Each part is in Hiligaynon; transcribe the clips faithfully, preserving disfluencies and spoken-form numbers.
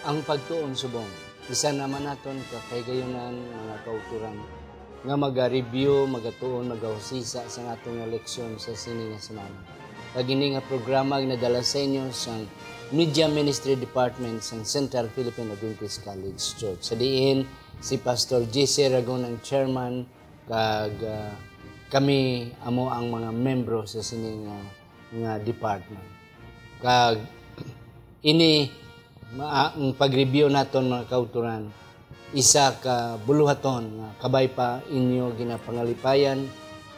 Ang pagtuon subong, isa naman naton ka kahigayunan, mga kautoran, nga maga-review, magatuon, magahusisa sa aton nga leksyon sa sini nga semana. Kag ini nga programa ginadala sa inyo sang Media Ministry Department sang Central Philippine Adventist College Church. Sa diin si Pastor J C Ragon ang chairman, kag, ah, kami amo ang mga membro sa sini nga, nga department. Kag ini, ma-, ang pag-review naton, mga kautoran, isa ka buluhaton nga kabay pa inyo ginapangalipayan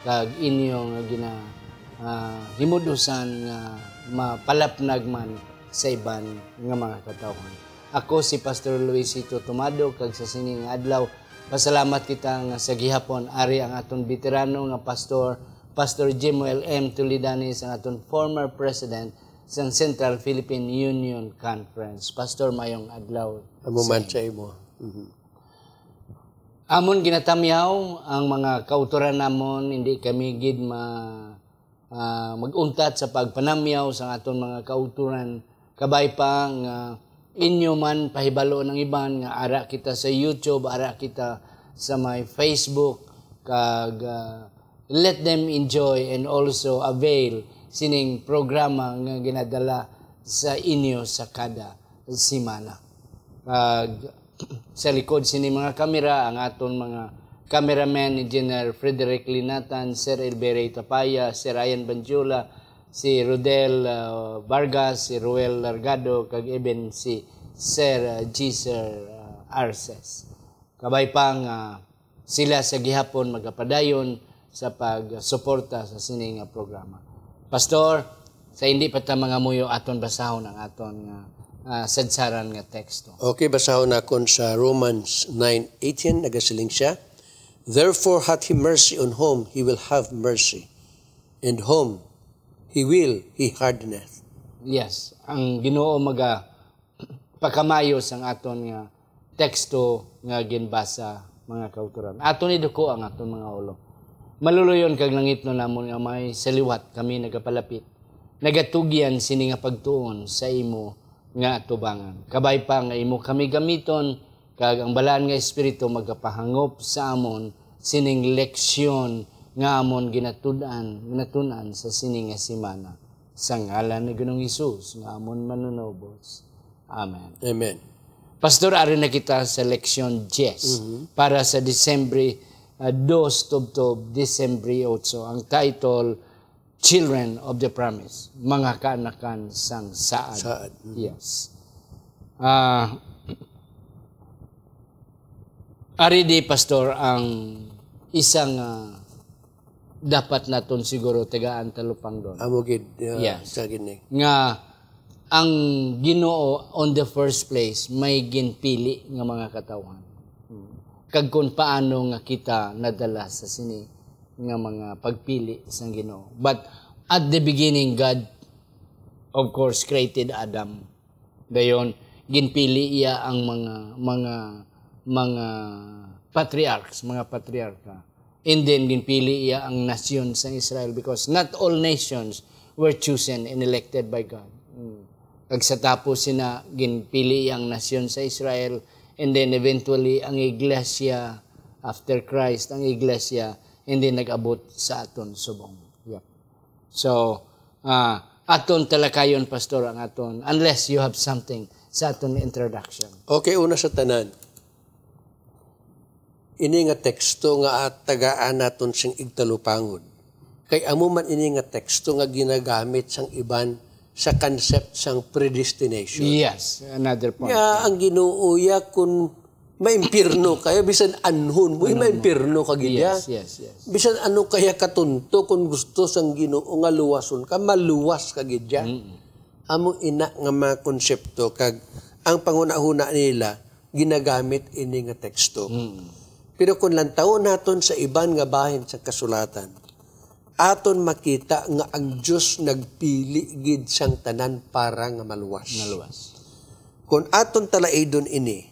kag inyo nga gina-, ah, himud-usan nga mapalapnag man sa iban nga mga katawhan. Ako si Pastor Luisito Tomado, kag sa sini nga adlaw, pasalamat kita nga sa gihapon ari ang aton veterano nga pastor, Pastor Jimuel M. Toledani, sang aton former president sang Central Philippine Union Conference. Pastor, mayong adlaw. Amo man sa imo. Mhm. Amon ginatamyaw ang mga kautoran namon, hindi kami gid ma-, ah, mag-untat sa pagpanamyaw sa aton mga kautoran. Kabay pa nga inyo man pahibalo ang iban nga ara kita sa YouTube, ara kita sa may Facebook, kag, ah, let them enjoy and also avail sining programa nga ginadala sa inyo sa kada semana. Kag sa likod sini mga kamera, ang aton mga cameraman, Engineer Frederick Linatan, Sir Elberry Tapaya, Sir Ryan Banjula, si Rodel, ah, Vargas, si Ruel Largado, kag even si Sir, ah, G Sir, ah, Arces. Kabay pa nga sila sa gihapon magapadayon sa pagsuporta sa sini nga programa. Pastor, sa hindi pa ta mangamuyo, aton basahon ang aton nga, ah, sadsaran nga teksto. Okay, basahon nakon sa Romans nine eighteen, nagasiling siya, "Therefore hath he mercy on whom he will have mercy, and whom he will he hardeneth." Yes, ang Ginoo maga pakamayo sang aton nga teksto nga ginbasa, mga kautoran. Aton iduko ang aton mga ulo. Maluloyon kag langitnon namon nga Amay, sa liwat kami nagapalapit, nagatugyan sini nga pagtuon sa imo nga atubangan. Kabay pa nga imo kami gamiton, kag ang Balaan nga Espiritu magapahangop sa amon sining leksyon nga amon ginatud-an, ginatun-an sa sini nga semana. Sa ngalan ni Ginoong Hesus nga amon Manunubos. Amen. Amen. Pastor, ari na kita sa leksyon diyes Mhm. para sa Disyembre, ah, dos tubtob Disyembre otso. Ang title, Children of the Promise, mga kaanakan sang saad. Saad. Mhm. Yes. Ah, ari di, Pastor, ang isang, ah, dapat naton siguro tagaan talupangdon. Amo gid, uh, Yes. sa gini. Nga ang Ginoo, on the first place, may ginpili nga mga katawhan. Kag kung paano nga kita nadala sa sini nga mga pagpili sang Ginoo. But at the beginning, God, of course, created Adam. Dayon, ginpili iya ang mga, mga, mga patriarchs, mga patriarka. And then, ginpili iya ang nasyon sang Israel, because not all nations were chosen and elected by God. Mm. Kag sa tapos sina, ginpili iya ang nasyon sa Israel, and then eventually ang iglesia after Christ, ang iglesia, and then nag-abot sa aton subong. Yep. So, ah, aton talakayon, Pastor, ang aton, unless you have something sa aton introduction. Okay, una sa tanan, ini nga teksto nga, ah, tagaan naton sing igtalupangod. Kay amo man ini nga teksto nga ginagamit sang iban sa concept sang predestination. Yes, another point. Nga ang Ginoo iya, kun maimpirno kaya, bisan anhon mo, Ano mo? maimpirno ka gid ya. Yes, yes, yes. Bisan ano kaya katunto, kun gusto sang Ginoo nga luwason ka, maluwas ka gid ya. Mm. Amo ina nga mga konsepto, kag ang panghunahuna nila ginagamit ini nga teksto. Mm. Pero kung lantawon naton sa iban nga bahin sa kasulatan, aton makita nga ang Dios nagpili gid sang tanan para nga maluwas. Maluwas. Kung aton talaidon ini,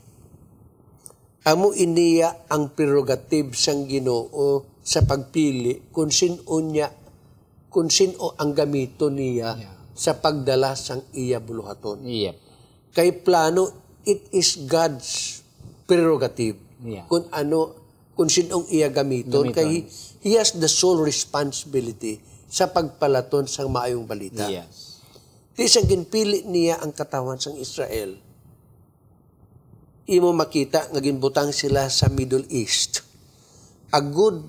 amo iniya ang prerogative sang Ginoo sa pagpili kung sin-o niya, kung sin-o ang gamiton niya Yeah. sa pagdala sang iya buluhaton. Yep. Kay plano it is God's prerogative Yeah. kung ano, kung sinong iya gamiton. Gamiton. Kay he, he has the sole responsibility sa pagpalaton sang maayong balita. Yes. Ti sa ginpili niya ang katawhan sang Israel, imo makita nga ginbutang sila sa Middle East, agud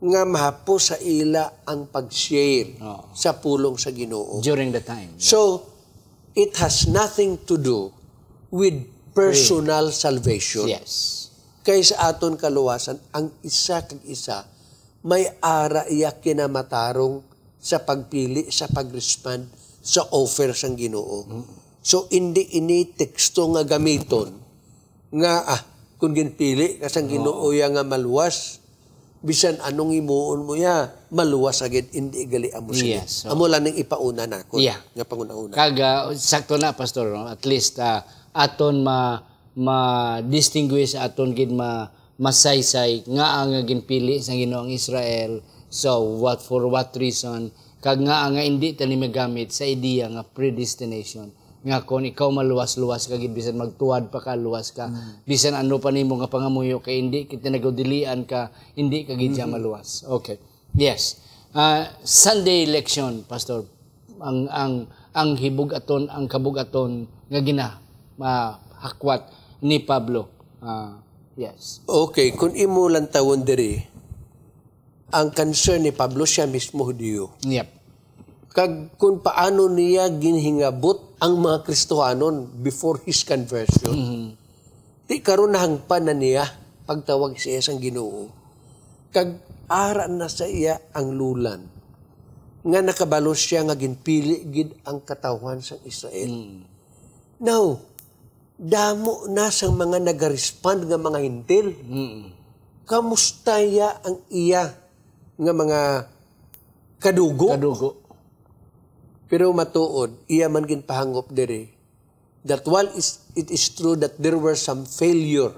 nga mahapos sa ila ang pag-share Oo. sa pulong sa Ginoo. During the time. So, it has nothing to do with personal salvation. Yes. Kay sa aton kaluwasan, ang isa kag isa may ara iya kinamatarong sa pagpili, sa pag-respond sa offer sang Ginoo. Mm. So, indi ini teksto nga gamiton nga, ah, kung ginpili ka sang Ginoo Oo. ya nga maluwas, bisan anong himuon mo ya, maluwas sa gid, indi gali amo sini. Yes, oo. Amo lang ning ipauna nako Yeah. nga panghunahuna. Kag, ah, sakto na, Pastor, no? At least, ah, aton ma-, ma-distinguish, aton gid ma-, masaysay nga ang ginpili sa Ginoo ang Israel. So, what, for what reason? Kag nga nga indi ta ni magamit sa ideya nga predestination. Nga kon ikaw maluwas-luwas ka gid, bisan magtuwad pa ka, luwas ka. Mm. Bisan ano pa nimo nga pangamuyo, kay indi kita nagudilian ka, indi ka gid siya Mhm. maluwas. Okay. Yes. Ah, Sunday lection, Pastor. Ang, ang, ang hibug-aton, ang kabug-aton nga gina-, ah, hakwat ni Pablo. Ah, yes. Okay, kung imo lantawon diri, ang concern ni Pablo, siya mismo Hudiyo. Yep. Kag kung paano niya ginhingabot ang mga Kristohanon before his conversion. Mhm. Ti karon nahangpan na niya pagtawag siya sang Ginoo. Kag ara na sa iya ang lulan, nga nakabalo siya nga ginpili gid ang katawhan sang Israel. Mm. Now, damo na sang mga nagarespond nga mga Hentil. Mm. Kamusta ya ang iya nga mga kadugo? Kadugo. Pero matuod, iya man ginpahangop diri that while is, it is true that there were some failure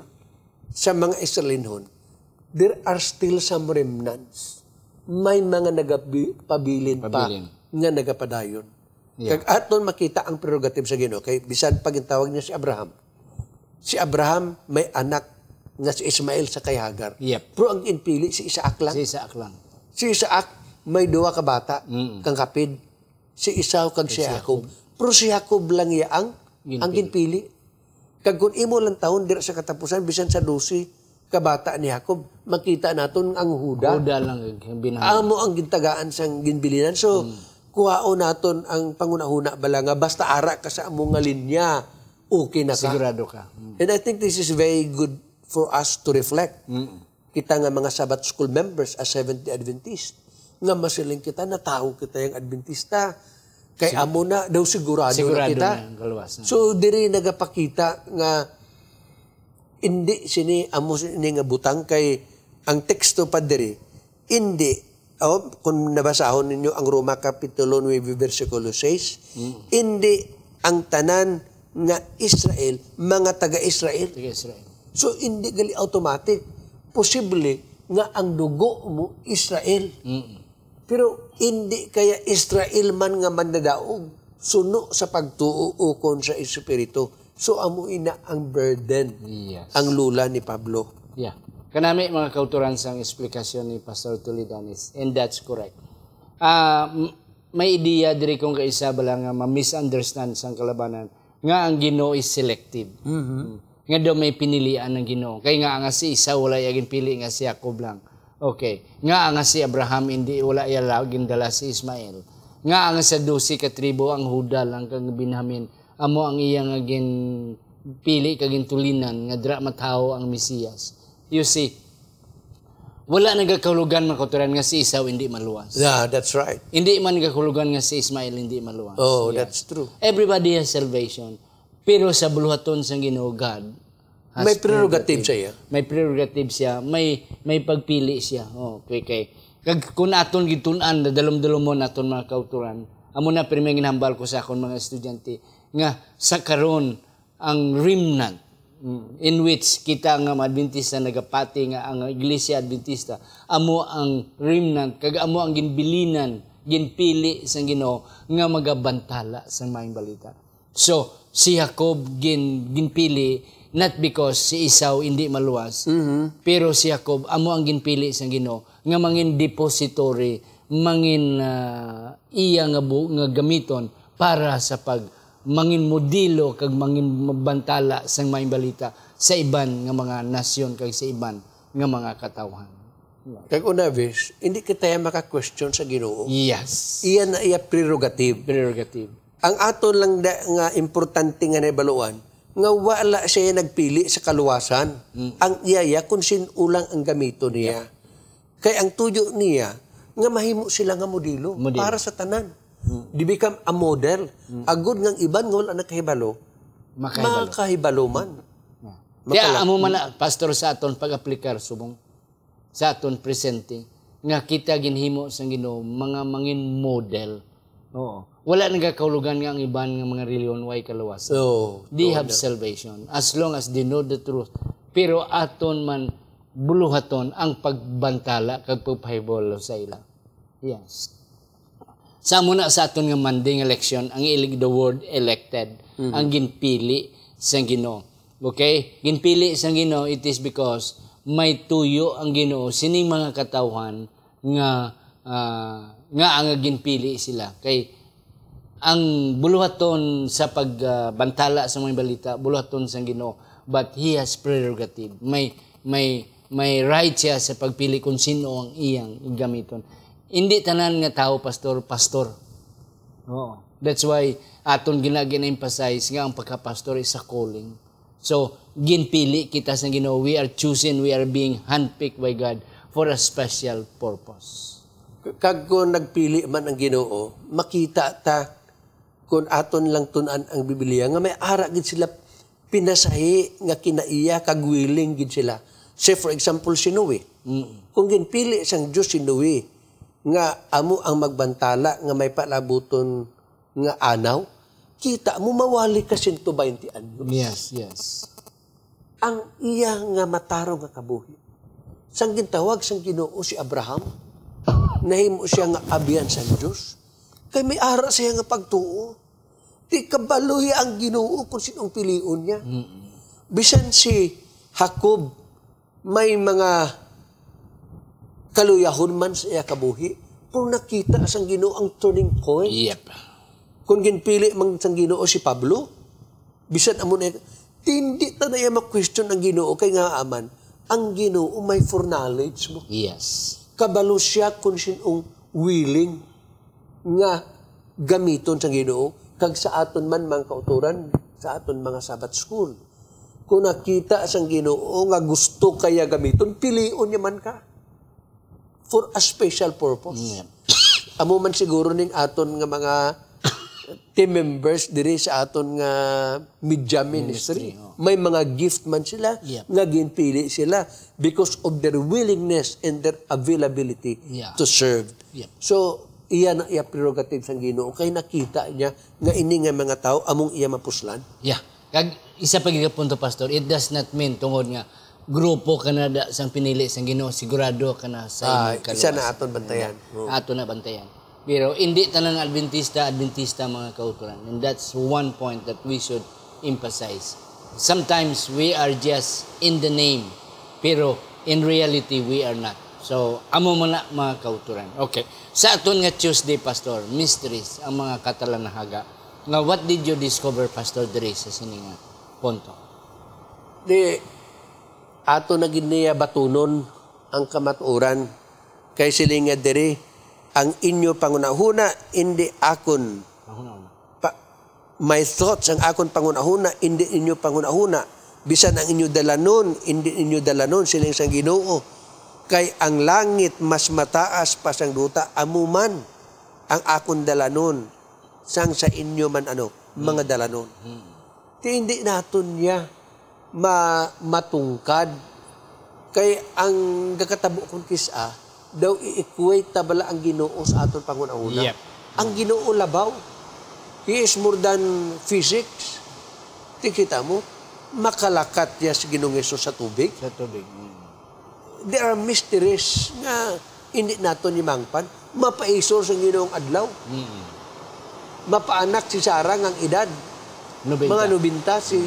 sa mga Israelinhon, there are still some remnants. May mga nagapabilin pa Pabilin. nga nagapadayon. Yeah. Kag aton makita ang prerogative sa Ginoo, kay bisan pa gintawag niya si Abraham. Si Abraham may anak nga si Ismael sa kay Hagar. Yep. Pero ang ginpili si Isaac lang. Si Isaac lang. Si Isaac may duha ka bata, Mm. kang kapid, si Esau kag Kag si si Jacob. Jacob. Pero si Jacob lang iya ang, Ginpili. ang ginpili. Kag kung imo lang tawon dira sa katapusan, bisan sa dose ka bata ni Jacob, makita naton ang Huda. Huda lang ang binangon. Amo ang gintagaan sang ginbilinan. So, Mm. kuhaon naton ang panghunahuna bala nga basta ara ka sa amo nga linya, okay na ka. Sigurado ka. Mm. And I think this is very good for us to reflect. Mm. Kita nga mga Sabbath School members as Seventh-day Adventist, nga masiling kita, natawo kita yang Adventista. Kay Sig-, amo na daw sigurado na sigurado kita. na ang kaluwasan. So, diri nagapakita nga indi sini, amo sini nga butang kay ang teksto pa diri, indi, oh, kung nabasahon ninyo ang Roma Kapitulo nuebe, bersikulo sais, Mm. indi ang tanan nga Israel, mga taga-Israel. Taga-Israel. So, hindi gali automatic. Posible nga ang dugo mo Israel. Mm. Pero hindi kaya Israel man nga mandadaog suno sa pagtuo ukon sa Espiritu. So, amo ina ang burden, Yes. ang lula ni Pablo. Yeah. Kanami, mga kauturan, sang eksplikasyon ni Pastor Toledanes. And that's correct. Ah, m-, may ideya diri kung kaisa bala nga ma-misunderstand sang kalabanan nga ang Ginoo is selective. Mhm. Nga daw may pinilian ang Ginoo. Kay nga nga si Esau wala iya ginpili, nga si Jacob lang. Okay. Nga nga si Abraham hindi, wala iya la-, gindala si Ismael. Nga nga sa dose ka tribo ang Juda lang kag Benjamin amo ang iya nga ginpili kag gintulinan nga dira matawo ang Mesiyas. You see, wala nagakahulugan, mga kauturan, nga si Esau hindi maluwas. Yeah, that's right. Hindi man nagakahulugan nga si Ismael hindi maluwas. Oh, Yes. that's true. Everybody has salvation. Pero sa buluhaton sang Ginoo, God has May prerogative prerogative. sa iya. May prerogative siya, may, may pagpili siya. Oh, okay, okay. Kag kung aton gitun-an, dalom-dalomon naton, mga kauturan, amo na pirmi ginhambal ko sa akon mga estudyante, nga sa karon, ang remnant, mm, in which kita nga mga Adventista nagapati nga ang Iglesia Adventista amo ang remnant, kag amo ang ginbilinan, ginpili sang Ginoo nga magabantala sang Maayong Balita. So, Si Jacob gin-, ginpili not because si Esau indi maluwas, Mhm. pero si Jacob amo ang ginpili sang Ginoo nga mangin depository, mangin, ah, iya nga bu-, nga gamiton para sa pag-, mangin modelo kag mangin bantala sang maayong balita sa iban nga mga nasyon kag sa iban nga mga katawhan. Kag una, Vice, hindi kita ya maka-question sa Ginoo. Yes. Iya na iya prerogative. Prerogative. Ang aton lang da, nga importante nga nahibaluan, nga wala siya nagpili sa kaluwasan. Mm. Ang iya ya kung sin-o lang ang gamiton niya. Kay ang tuyo niya, nga mahimo sila nga modelo Modelo. para sa tanan. Mm. They become a model. Mm. Agod nga ang iban nga wala nakahibalo, Makahibalo. makahibalo man. Yeah. Kaya Makalak- amo man na, Pastor, sa aton pag-aplikar subong sa aton presente, nga kita ginhimo sang Ginoo, mga mangin model. Oo. Wala nagakahulugan nga ang iban nga mga reliyon way kaluwasan. Oo. They Oo, have na. salvation as long as they know the truth. Pero aton man buluhaton ang pagbantala kag pagpahibalo sa ila. Yes. Sa amo na sa aton nga Monday nga leksyon, ang ilig the word elected, Mhm. ang ginpili sang Ginoo. Okay? Ginpili sang Ginoo, it is because may tuyo ang Ginoo sining mga katawhan nga, ah, nga ang ginpili sila. Kay ang buluhaton sa pag, ah, bantala sa mga balita, buluhaton sang Ginoo, but he has prerogative. May, may, may right siya sa pagpili kung sino ang iyang gamiton. Hindi tanan nga tawo, pastor, pastor. Oo. That's why aton gina-, gina-emphasize nga ang pagka-pastor is a calling. So, ginpili kita sa Ginoo. We are chosen, we are being handpicked by God for a special purpose. Kag kung nagpili man ang Ginoo, makita ta kung aton lang tun-an ang Biblia nga may ara gid sila pinasahi nga kinaiya kag willing gid sila. Say for example, si Noe. Mm. Kung ginpili sang Dios si Noe nga amo ang magbantala nga may palabuton nga anaw, kita mo mawali ka sento baynte anyos. Yes, yes. Ang iya nga matarong nga kabuhi. Sang gintawag sang Ginoo si Abraham, nahimo siya nga abyan sang Dios. Kay may ara siya nga pagtuo. Di kabalo ya ang Ginoo kung sinong pilion niya. Mm-mm. Bisan si Jacob, may mga kaluyahon man sa iya kabuhi, pero nakita sang Ginoo ang turning point. Yep. Kung ginpili man sang Ginoo si Pablo, bisan amo na, hindi ta na iya ma-question ang Ginoo, kay nga aman, ang Ginoo may foreknowledge mo. Yes. Kabalo siya kung sinong willing nga gamiton sang Ginoo, kag sa aton man, mga kautoran, sa aton mga Sabbath school. Kung nakita sang Ginoo nga gusto kaya gamiton, pilion niya man ka for a special purpose. Yeah. Amo man siguro ning aton nga mga team members diri sa aton nga media ministry. Ministry, oh. May mga gift man sila Yep. nga ginpili sila because of their willingness and their availability Yeah. to serve. Yep. So, iya na iya prerogative sang Ginoo kay nakita niya nga ini nga mga tawo among iya mapuslan. Yeah. Kag isa pa gid ka punto, Pastor, it does not mean tungod nga grupo ka na da sang pinili sang Ginoo, sigurado ka na sa Ah, imong isa na kaluwasan. Aton bantayan. Oo. Ato na bantayan. Pero hindi tanan Adventista, Adventista, mga kauturan. And that's one point that we should emphasize. Sometimes we are just in the name, pero in reality, we are not. So, amo man na, mga kauturan. Okay. Sa aton nga Tuesday, Pastor, mysteries, ang mga katalanahaga. Nga, what did you discover, Pastor, diri sa sini nga punto? Di, ato na gid niya batunon ang kamatuoran. Kay siling nga diri, ang inyo panghunahuna, indi akon. Panghunahuna. Pa, my thoughts, ang akon panghunahuna, indi inyo panghunahuna. Bisan ang inyo dalanon, indi inyo dalanon, siling sang Ginoo. Kay ang langit mas mataas pa sang duta, amo man ang akon dalanon, sang sa inyo man, ano, mga Hmm. dalanon. Hmm. Ti hindi naton niya ma-, matungkad. Kay ang gakatabo kon kis-a, daw i-equate ta bala ang Ginoo sa aton panghunahuna. Yep. Ang Ginoo labaw. He is more than physics. Ti kita mo, makalakat niya si Ginoong Hesus sa tubig. Sa tubig. Mm. There are mysteries nga hindi naton ni mangpan. Mapaisor sa Ginoong adlaw. Mm. Mapaanak si Sarah nga ang edad. Nobenta. Mga nobenta, si,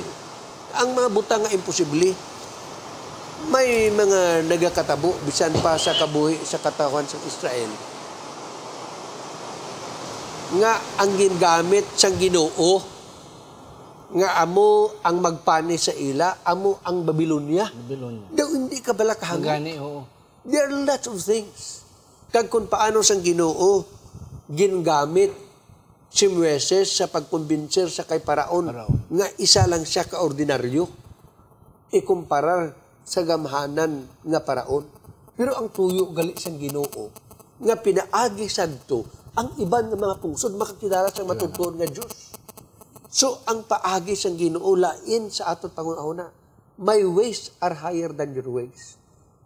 ang mga butang nga imposible. May mga nagakatabo, bisan pa sa kabuhi sa katawhan sa Israel, nga ang gingamit sang Ginoo, nga amo ang magpani sa ila, amo ang Babilonia. Babilonia. Daw hindi ka bala kahangop. Magani, oo. There are lots of things. Kag kung paano sang Ginoo gingamit si Moises sa pagkumbinser sa kay Paraon, Paraon, nga isa lang siya ka ordinaryo ikumparar sa gamhanan nga Paraon. Pero ang tuyo gali sang Ginoo nga pinaagi sadto ang iban nga mga pungsod makakilala sa matutuon nga Dios. So, ang paagi sang Ginoo lain sa aton panghunahuna. My ways are higher than your ways.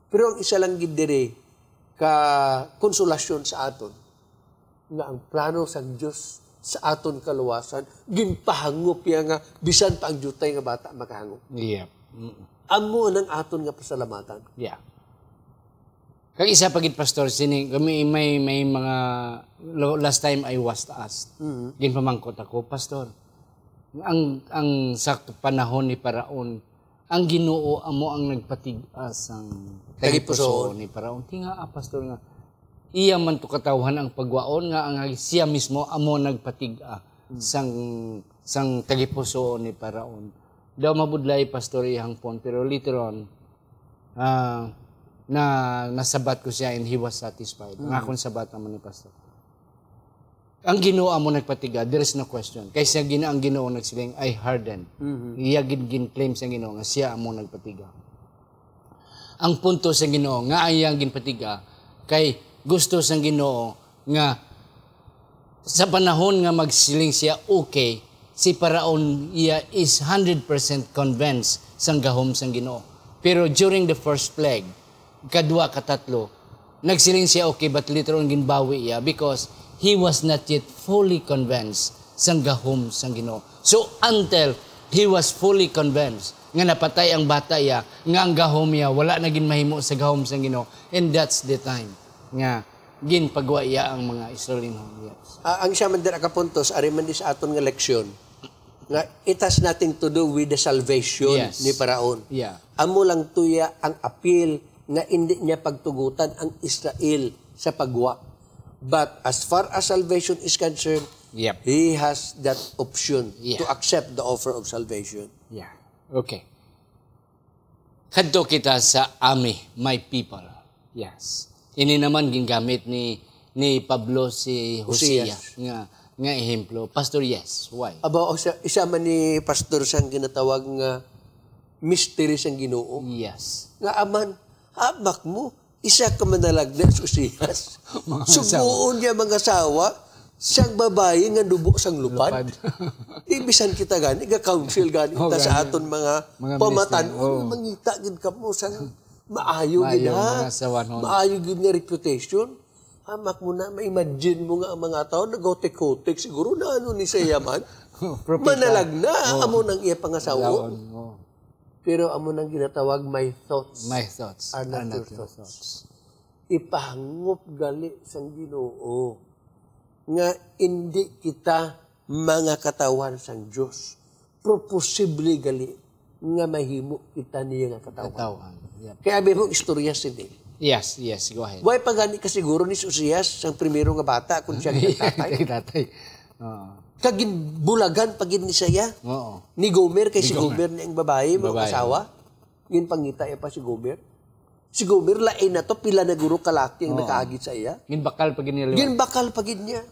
Pero ang isa lang gid diri ka konsolasyon sa aton, nga ang plano sang Dios sa aton kaluwasan, ginpahangop iya nga bisan pa ang diutay nga bata makahangop. Yep. Mm. Amo nang aton nga pasalamatan. Yeah. Kag isa pa gid, Pastor, sini, kami may, may mga, lo-, last time I was asked, Mhm. ginpamangkot ako, "Pastor, ang, ang sa panahon ni Paraon, ang Ginoo amo ang nagpatig-a sang tagipusoon ni Paraon." Tingaa, Pastor, nga iya man to katawhan ang pagwaon, nga ang siya mismo amo nagpatig-a sang, sang tagipusoon ni Paraon. Daw mabudlay, Pastor, iyang pon, pero later on, ah, na, nasabat ko siya and he was satisfied. Ang Mm. akong sabat naman ni Pastor. Ang Ginoo amo nagpatiga, there is no question. Kay siya gina-, ang Ginoo nagsiling, "I harden." Mhm. Iya gid gin-claim sa Ginoo nga siya amo nagpatiga. Ang punto sa Ginoo nga ang iyang ginpatiga, kay gusto sang Ginoo nga sa panahon nga magsiling siya, "Okay," si Paraon iya is hundred percent convinced sang gahom sang Ginoo. Pero during the first plague, kadwa, katatlo, nagsiling siya, "Okay," but later on ginbawi iya because he was not yet fully convinced sang gahom sang Ginoo. So, until he was fully convinced nga napatay ang bata iya, nga ang gahom iya wala na gid mahimo sa gahom sang Ginoo, and that's the time nga ginpagwa iya ang mga Israelinhon. Yes. Ah, ang siya man dira ka puntos, ari man di sa aton nga leksyon, nga it has nothing to do with the salvation Yes. ni Paraon. Yeah. Amo lang tuya ang appeal nga indi niya pagtugutan ang Israel sa pagwa. But as far as salvation is concerned, Yep. he has that option Yeah. to accept the offer of salvation. Yeah. Okay. Kadto kita sa Ami, my people. Yes. Ini naman gingamit ni, ni Pablo si Hosea Hosea. nga, nga ehemplo. Pastor, yes. Why? Aba, o siya, isa man ni Pastor sang ginatawag nga mystery sang Ginoo. Yes. Nga aman, habak mo, isa ka manalagna sa Hosea. Mga Suguon niya mga asawa, siyang babayi nga nubo sang lupad. Lupad. Di bisan kita gani, ga-counsel gani Oh, ta sa gani. aton mga Mga pamatan-on, minister, oh. mangita gid kamo sang maayo gid, Maayo, ha? mga sawanhon. Maayo gid nga reputation. Hamak mo na, ma-imagine mo nga ang mga tao naghotik-hotik, siguro na ano ni siya man. Propeta. Manalagna, Oh. amo nang iya pangasawa. Laon, oh. Pero amo nang ginatawag, "My thoughts My thoughts are not are not your your thoughts." thoughts. Ipahangop gali sang Ginoo nga indi kita mga katawhan sang Dios. Proposible gali nga mahimo kita niya nga katawhan. Katawhan, yeah. Kaya abi mo istorya sini. Yes, yes, go ahead. Way pa gani kasiguro ni Josias sang primero nga bata kung siya ang tatay. Tatay. Oo. Kag ginbulagan pa gid ni siya. Oo. Ni Gomer, kay Ni si Gomer. Gomer ni ang babayi, mga Babayi. asawa. Ginpangita iya pa si Gomer. Si Gomer, lain na to, pila na guro kalaki ang Oo. nakaagi sa iya. Ginbakal pa gid niya liwat. Ginbakal pa gid niya.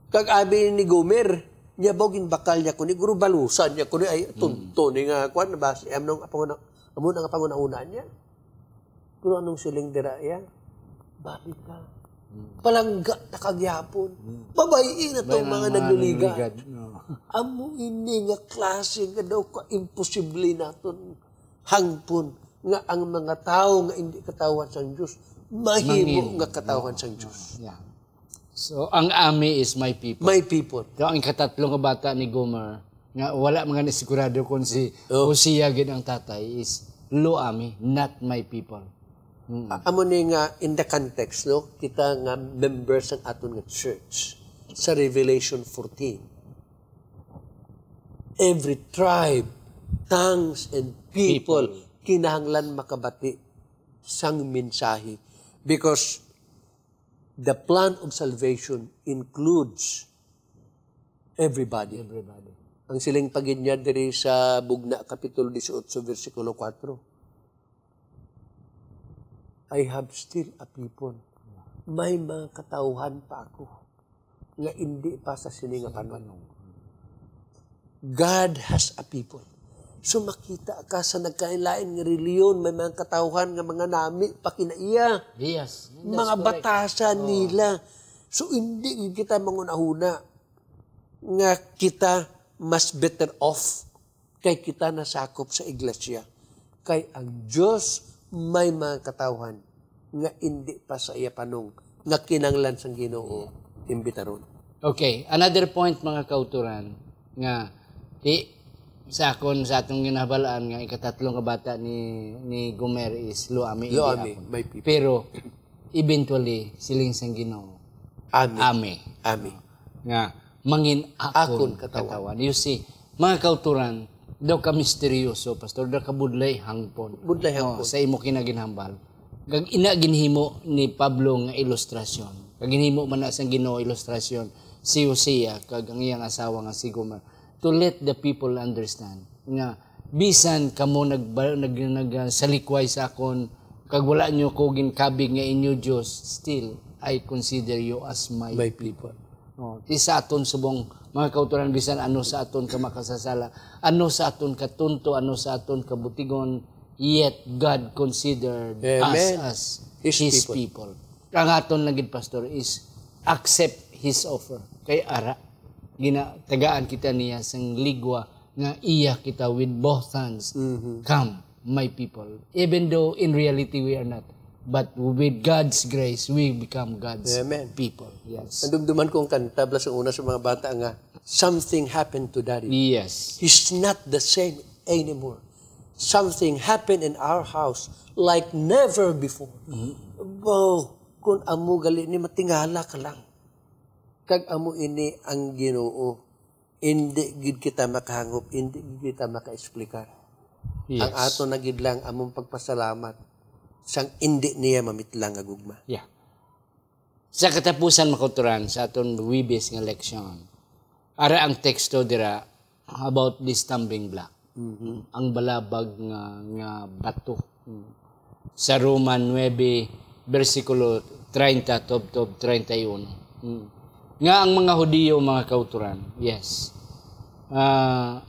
Kag abi ni Gomer, niya ba ginbakal niya ko ni, guro balusan niya ko ni, ay, Mm. tunto ni nga, kwan, ba, si, amo nang panghuna-, amo nang panghunahuna niya. Pero anong siling dira iya? Babi ka. Mm. Palangga na kagyapon. Mm. Babayi na Bay tong na mga mga nagliligad. nagliligad. No. Amo ini nga klase nga daw ka imposible naton hangpon nga ang mga tawo nga indi katawhan sang Dios mahimo Mangin. nga katawhan Oo. sang Dios. Yeah. So, ang Ami is my people. My people. So, ang katatlo nga bata ni Gomer, nga wala man gani sigurado kung si Oh. Hosea gid ang tatay, is Lo Ami, not my people. Mm. A-, amo ni nga in the context, no, kita nga members sang aton nga church sa Revelation fourteen. Every tribe, tongues, and people People. kinahanglan makabati sang mensahe. Because the plan of salvation includes everybody. Everybody. Ang siling pa gid niya diri sa Bugna, Kapitulo eighteen, versikulo four, "I have still a people." May mga katawhan pa ako nga indi pa sa sini nga panon. God has a people. So makita ka sa nagkalain-lain nga reliyon, may mga katawhan nga mga nami pa kinaiya. Yes, that's Mga correct. batasan Oo. nila. So hindi gid kita mangunahuna nga kita mas better off kay kita nasakop sa iglesia. Kay ang Dios may mga katawhan nga indi pa sa iya panong nga kinanglan sang Ginoo imbitaron. Okay, another point, mga kauturan, nga di, sa akon, sa atong ginabalaan nga ikatatlo nga bata ni ni Gomer is Lo Ami, indi Lo Ami, akon. my people. Pero eventually, siling sang Ginoo, Ami. Ami. Ami. Nga mangin akon Akon katawan. katawan. You see, mga kauturan, daw ka misteryoso, Pastor, daw ka budlay hangpon. Budlay Oh, hangpon. sa imo kinaginhambal. Kag ina ginhimo ni Pablo nga ilustrasyon. Kag ginhimo man na sang Ginoo ilustrasyon si Hosea kag ang iyang asawa nga si Gomer, to let the people understand nga bisan kamo nagba-, nag-, nag-, ah, salikway sa akon kag wala nyo ko ginkabig nga inyo Dios, still I consider you as my My people. people. Oh, ti sa aton subong, mga kauturan, bisan ano sa aton ka makasasala, ano sa aton ka tunto, ano sa aton ka butigon, yet God considered Amen. us as His His people. people. Ang aton lang gid, Pastor, is accept His offer. Kay ara, ginatagaan kita niya sang ligwa nga iya kita with both hands. Mhm. Come, my people. Even though in reality we are not. But with God's grace, we become God's Amen. people. Yes. Nadumduman ko ang kanta, bala sa una sa mga bata nga, "Something happened to Daddy." Yes. He's not the same anymore. "Something happened in our house like never before." Mhm. Wow, kung amo gali ni, matingala ka lang. Kag amo ini ang Ginoo. Indi gid kita makahangop, indi gid kita maka-explicar. Yes. Ang ato na gid lang among pagpasalamat sang indi niya mamitlang nga gugma. Yeah. Sa katapusan, mga kauturan, sa aton Huwebes nga leksyon, ara ang teksto dira about the stumbling block. Mhm. Ang balabag nga, nga bato. Mm. Sa Roma nuebe, bersikulo treinta tubtob treinta y uno. Mm. Nga ang mga Hudiyo, mga kauturan, yes. Ah,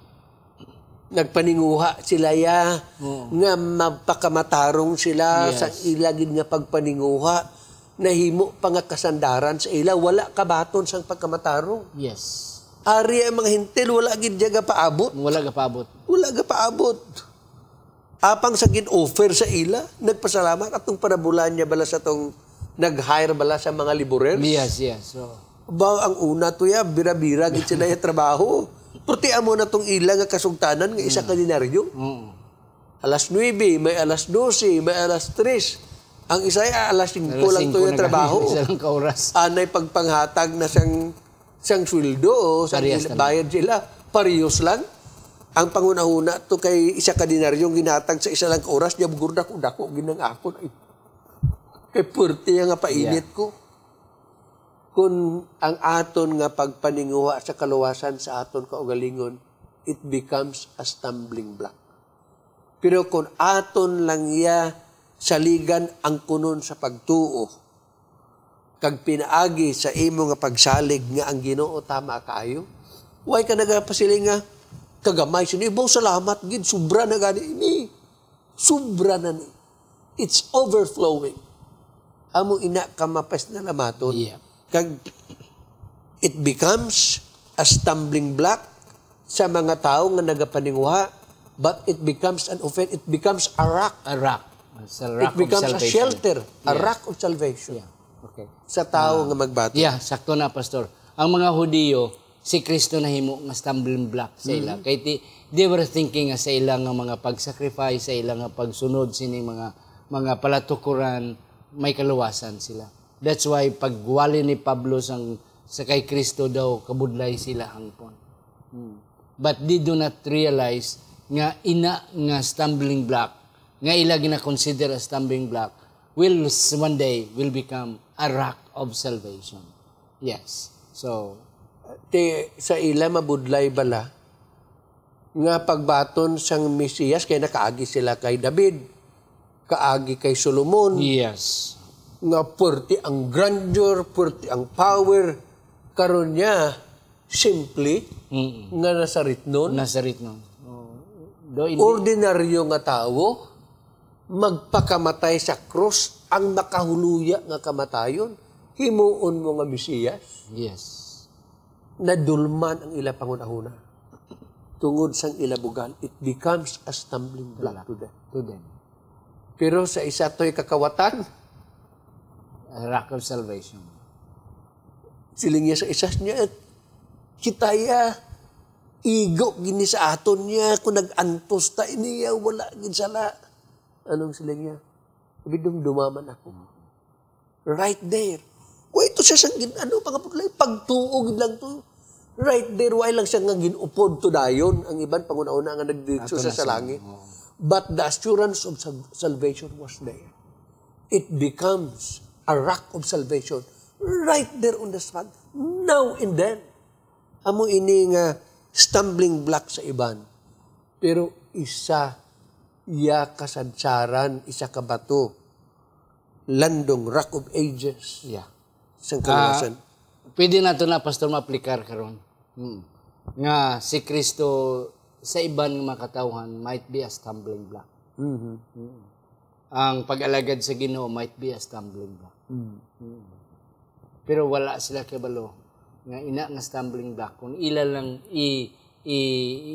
Nagpaninguha sila ya Oo. nga mapakamatarong sila Yes. sa ila gid nga pagpaninguha. Nahimo pa nga kasandaran sa ila, wala kabaton sang pagkamatarong. Yes. Ari ang mga Hentil, wala gid diya gapaabot. Wala gapaabot. Wala gapaabot. Apang sa gin-offer sa ila, nagpasalamat atong parabulan niya bala sa tong nag-hire bala sa mga laborers. Yes, yes. So, Ba, ang una to ya, bira-bira gid sila ya trabaho. Pero ti amo na tong ila nga kasugtanan nga isa ka denaryo. Oo. Alas nuebe, may alas dose, may alas tres. Ang isa ay alas singko Alas lang to singko ya na trabaho. gani, isa lang ka oras. Anay pagpanghatag na sang, sang sweldo, o sang Parehas il-, lang. bayad sila, parehas lang. Ang panghunahuna to kay isa ka denaryo ang ginhatag sa isa lang ka oras, niya bugor dako-dako gid ang akon. Ay, kay puwerte nga painit Yeah. ko. Kun ang aton nga pagpaninguha sa kaluwasan sa aton kaugalingon, it becomes a stumbling block. Pero kun aton lang iya saligan ang kunon sa pagtuo, kag pinaagi sa imo nga pagsalig nga ang Ginoo tama kaayo, way ka nagapasiling nga, "Kagamay sini, ibaw salamat gid, sobra na gani ini." Sobra na ni. It's overflowing. Amo ina ka mapasalamaton. Yeah. Kag it becomes a stumbling block sa mga tawo nga nagapaninguha, but it becomes an offense, it becomes a rock. A rock. It's a rock It of becomes a salvation. shelter, a Yes. rock of salvation Yeah. Okay. sa tawo Ah, nga magbati. Yeah, sakto na, Pastor. Ang mga Hudiyo, si Kristo nahimo nga stumbling block sa ila. Mhm. Kay ti-, they were thinking nga sa ila nga mga pag-sacrifice, sa ila nga pagsunod sining mga, mga palatukuran, may kaluwasan sila. That's why pagwali ni Pablo sang, sa kay Kristo daw, kabudlay sila hangpon. Hmm. But they do not realize nga ina nga stumbling block, nga ila gina-consider as stumbling block, will s-, one day will become a rock of salvation. Yes. So, Ti, sa ila mabudlay bala nga pagbaton sang Mesiyas, kay nakaagi sila kay David, kaagi kay Solomon, yes. Nga puwerte ang grandeur, puwerte ang power. Karon niya, simple Mm. nga Nazaretnon. Nazaretnon. Oh. Do, hindi. Ordinaryo nga tawo, magpakamatay sa krus, ang makahuluya nga kamatayon, himuon mo nga Mesiyas. Yes. Nadulman ang ila panghunahuna. Tungod sang ila bugal, it becomes a stumbling block Block. to them. To them. Pero sa isa to'y kakawatan, A rock of salvation. Siling niya sa isa niya, "Kita ya, igo gini sa aton niya, kung nag-antos ta ini ya, wala gid sala." Anong siling niya? Sabi, "Dumduma man ako." Right there. Wa ito siya sang gin-, ano, mga pagtuo gid lang to. Right there, wa lang siya nga gin-upod to dayon. Ang iban, panghunahuna nga nagdiretso Ato sa, na sa sa langit. Oo. But the assurance of sal-, salvation was there. It becomes a rock of salvation right there on the spot. Now and then. Amo ini nga stumbling block sa iban. Pero isa ya kasadsaran, isa ka bato. Landong, Rock of Ages. Yeah. Sang Ah, kaluwasan. Pwede nato na, Pastor, ma-aplikar karon. Hmm. Nga si Kristo sa iban nga mga katawhan might be a stumbling block. Mhm. Hmm. Ang pag-alagad sa Ginoo might be a stumbling block. Mm. Hmm. Pero wala sila kabalo nga ina nga stumbling block. Kung ila lang i, i,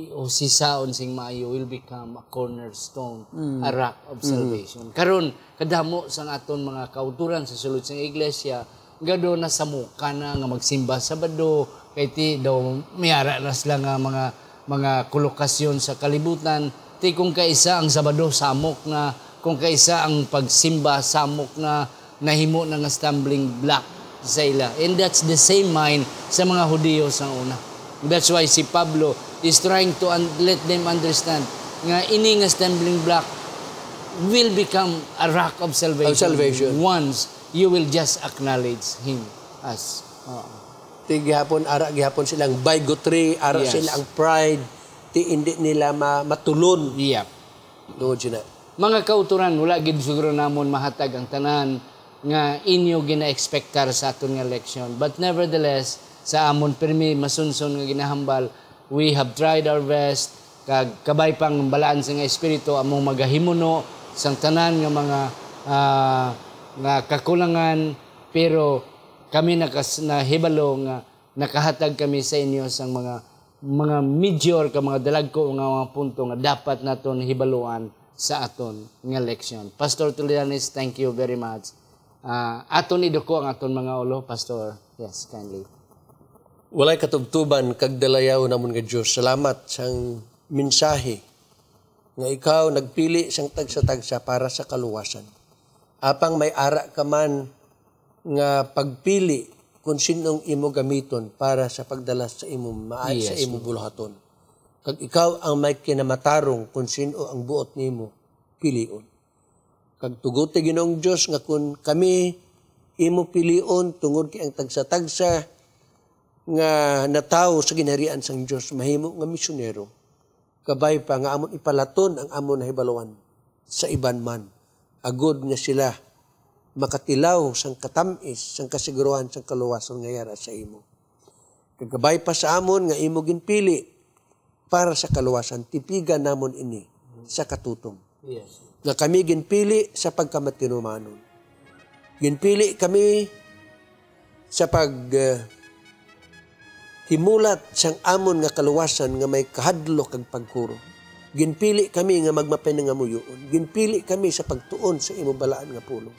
i-, usisaon sing maayo, will become a cornerstone, Mm. a rock of Mm. salvation. Karon, kadamo sang aton mga kauturan sa sulod sang iglesia, gado na samuka na nga magsimba Sabado, kay ti daw may ara na sila nga mga, mga kolokasyon sa kalibutan. Ti kung kaisa ang Sabado samok na, kung kaisa ang pagsimba samok na, nahimo na nga stumbling block sa ila. And that's the same mind sa mga Hudiyo sa una. That's why si Pablo is trying to un-, let them understand nga ini nga stumbling block will become a rock of salvation, Of salvation. once you will just acknowledge him as, oo. Ti gihapon, ara gihapon silang bigotry, ara Yes. sila ang pride, ti hindi nila ma-, matulon. Yep. Tungod sina. Mga kauturan, wala gid siguro namon mahatag ang tanan nga inyo gina-expectar sa aton nga leksyon. But nevertheless, sa amon pirmi masunson nga ginahambal, we have tried our best, kag kabay pang balaan sa nga Espiritu among magahimuno sang tanan nga mga, ah, nga kakulangan, pero kami nakas-, nahibalo nga nakahatag kami sa inyo sang mga, mga major ka mga dalagko nga mga punto nga dapat naton hibaluan sa aton nga leksyon. Pastor Tulianes, thank you very much. Ah, aton iduko ang aton mga ulo, Pastor. Yes, kindly. Walay katubtuban kag dalayaw namon nga Dios. Salamat sang mensahe nga ikaw nagpili sang tagsa-tagsa para sa kaluwasan. Apang may ara ka man nga pagpili kung sin-ong imo gamiton para sa pagdala sa imo maay, sa Yes, imo Lord. buluhaton. Kag ikaw ang may kinamatarong kung sin-o ang buot nimo pilion. Kag tuguti, Ginoong Dios, nga kun kami imo pilion tungod kay ang tagsa-tagsa nga natawo sa ginharian sang Dios mahimo nga misyonero, kabay pa nga amon ipalaton ang amon nahibaluan sa iban man, agod nga sila makatilaw sang katam-is sang kasiguruhan sang kaluwasan nga yara sa imo. Kag kabay pa sa amon nga imo ginpili para sa kaluwasan, tipigan namon ini sa katutom. Yes. Nga kami ginpili sa pagkamatinumanon. Ginpili kami sa pag, eh, himulat sang amon nga kaluwasan nga may kahadlok kag pagkurog. Ginpili kami nga magmapinangamuyoon. Ginpili kami sa pagtuon sa imo balaan nga pulong.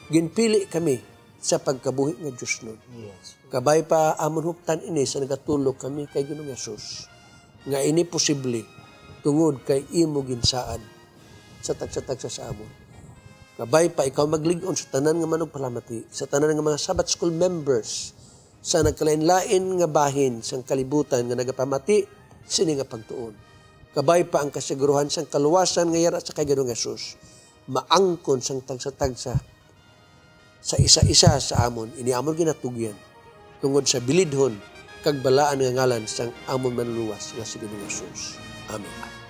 Ginpili kami sa pagkabuhi nga diosnon. Yes. Kabay pa amon huptan ini sa nagatulok kami kay Ginoong Jesus, nga ini posible tungod kay imo ginsaad sa tagsa-tagsa sa amon. Kabay pa ikaw maglig-on sa tanan nga manugpalamati, sa tanan nga mga Sabbath School members, sa nagkalain-lain nga bahin sang kalibutan nga nagapamati sini nga pagtuon. Kabay pa ang kasiguruhan sang kaluwasan nga yara sa kay Ginoong Jesus, maangkon sang tagsa-tagsa sa isa-isa sa amon. Ini amon ginatugyan tungod sa bilidhon kag balaan nga ngalan sang amon Manluwas nga si Ginoong Jesus. Amen.